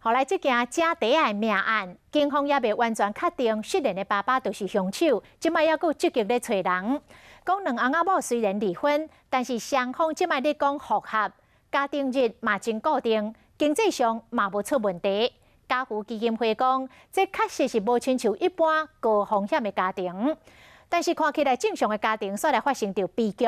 後來這件食袋仔的命案，警方猶未完全確定失聯的爸爸就是兇手，這擺猶閣積極咧揣人。講兩翁仔某雖然離婚，但是雙方這擺咧講復合，家庭日嘛真固定，經濟上嘛無出問題。家扶基金會講，這確實是無親像一般高風險的家庭，但是看起來正常的家庭，煞來發生著悲劇。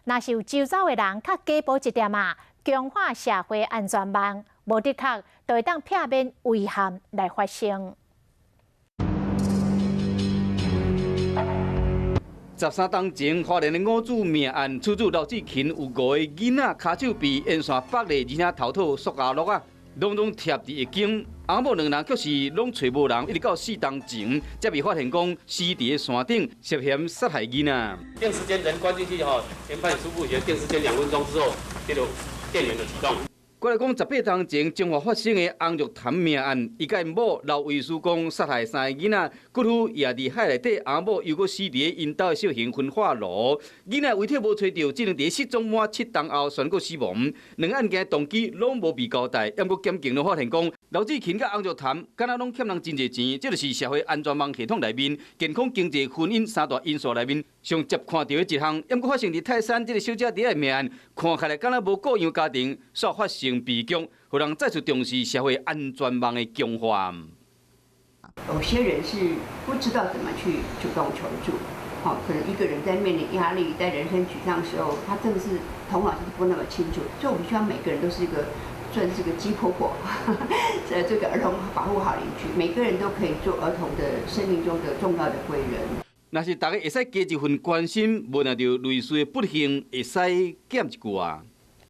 若是有周遭的人較加補一點仔，強化社會安全網，無的確就會當避免遺憾來發生。13冬前，花蓮的五子命案，事主劉志勤有五个囡仔，跤手被沿線縛勒，而且頭套塑膠落仔，攏總貼佇一間。翁某兩人卻是攏揣無人，一直到4冬前，才被發現講死佇个山頂，涉嫌殺害囡仔。定時間人關進去吼，研判初步定時間2分鐘之後，這個電源就啟動。過來講，18冬前，彰化發生的翁玉潭命案，伊佮𪜶某劉維書講殺害三個囡仔，骨灰也佇海內底，翁某猶閣死佇𪜶兜的小型焚化爐，囡仔遺體無揣著，只能佇失蹤滿7冬後宣告死亡。兩個案件動機攏無被交代，毋過檢警攏發現講，劉志勤佮翁玉潭敢若攏欠人真濟錢，這就是社會安全網系統內面健康、經濟、婚姻三大因素內面上捷看著的一項。毋過發生佇泰山這个小姐弟的命案，看起來敢若無顧樣家庭，煞發生悲劇，予人再次重視社會安全網的強化。有些人是不知道怎麼去主動求助，好，可能一個人在面臨壓力、在人生沮喪的時候，他真的是頭腦就是不那麼清楚。所以，我們希望每個人都是一個算是個雞婆婆，這個兒童保護好鄰居，每個人都可以做兒童的生命中的重要的貴人。若是大家會使加一份關心，無若著類似的不幸會使減一寡。